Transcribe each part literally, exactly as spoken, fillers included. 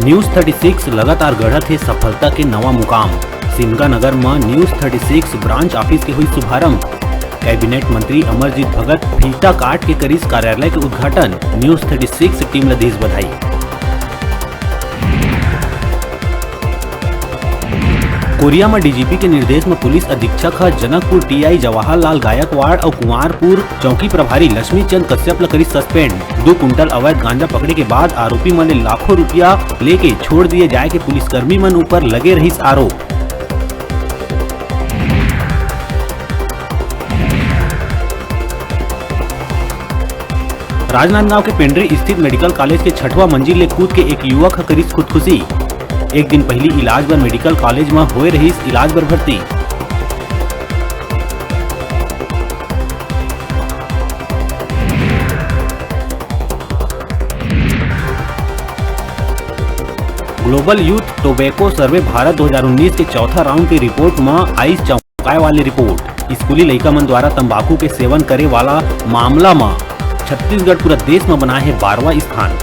News thirty six लगातार गढ़त हे सफलता के नवा मुकाम। सिमगा नगर म News thirty six branch office के हुई शुभारंभ। कैबिनेट मंत्री अमरजीत भगत फीता काट के करिस कार्यालय के उद्घाटन। News thirty six team ल दीस बधाई। कोरिया म D G P के निर्देश म पुलिस अधीक्षक ह जनकपुर T I जवाहरलाल गायकवाड़ अउ कुंवारपुर चौकी प्रभारी लक्ष्मी चंद कश्यप ल करिस suspend। दू कुंटल अवैध गांजा पकड़े के बाद आरोपी मन ले लाखों रुपया लेके छोड़ दिए जाए के पुलिसकर्मी मन ऊपर लगे रहिस आरोप। राजनांदगांव के पेंड्री स्थित मेडिकल कॉलेज के छठवां मंजिल ले कूद के एक युवक ह करिस खुदकुशी। एक दिन पहिली इलाज बर मेडिकल कॉलेज म होए रहिस इलाज बर भर्ती। Global Youth Tobacco Survey Bharat दो हज़ार उन्नीस के चौथा राउंड के रिपोर्ट म आइस चौंकाए वाले रिपोर्ट। स्कूली लइका मन द्वारा तंबाकू के सेवन करे वाला मामला म छत्तीसगढ़ पूरा देश म बनाए हे बारहवाँ स्थान।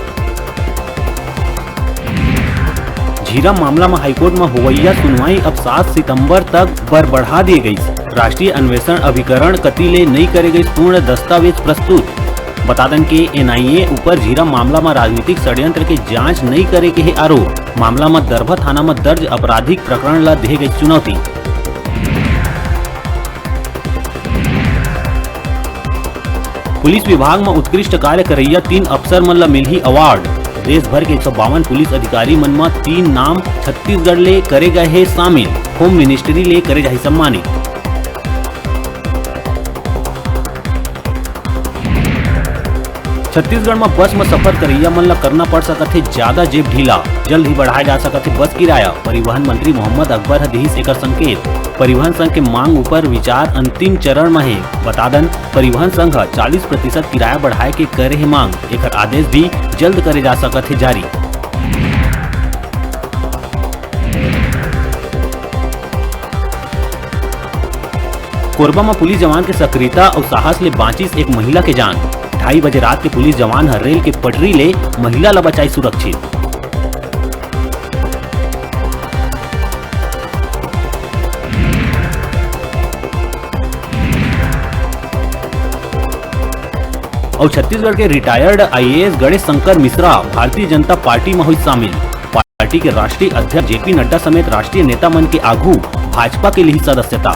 झीरम मामला म हाईकोर्ट म होवइया सुनवाई अब सात सितंबर तक बर बढ़ा दिए गइस। राष्ट्रीय अन्वेषण अभिकरण कति ले नई करे गइस पूर्ण दस्तावेज प्रस्तुत। बता दन के N I A ऊपर झीरम मामला म राजनीतिक षड्यंत्र के जांच नई करे के हे आरोप। मामला म दरभा थाना म दर्ज आपराधिक प्रकरण ल देहे गइस चुनौती। पुलिस विभाग म उत्कृष्ट कार्य करइया तीन अफसर मन ल मिलही अवार्ड। देश भर के एक सौ बावन पुलिस अधिकारी मन म तीन नाम छत्तीसगढ़ ले करे गए हे शामिल। होम मिनिस्ट्री ले करे जाही सम्मानित। छत्तीसगढ़ म बस म सफर करइया मन ल करना पड़ सकत हे जादा जेब ढीला। जल्द ही बढ़ाए जा सकत हे बस किराया। परिवहन मंत्री मोहम्मद अकबर ह दिहिस एकर संकेत। परिवहन संघ के मांग ऊपर विचार अंतिम चरण म हे। बता दन, परिवहन संघ ह चालीस प्रतिशत किराया बढ़ाए के करे हे मांग। एकर आदेश भी जल्द करे जा सकत हे जारी। कोरबा म पुलिस जवान के सक्रियता अउ साहस ले बांचिस एक महिला के जान। ढाई बजे रात के पुलिस जवान ह रेल के पटरी ले महिला ल बचाई सुरक्षित। अउ छत्तीसगढ़ के retired I A S Ganesh Shankar Mishra Bharatiya Janata party म होइस शामिल। पार्टी के राष्ट्रीय अध्यक्ष जे पी नड्डा समेत राष्ट्रीय नेता मन के आघू भाजपा के लिही सदस्यता।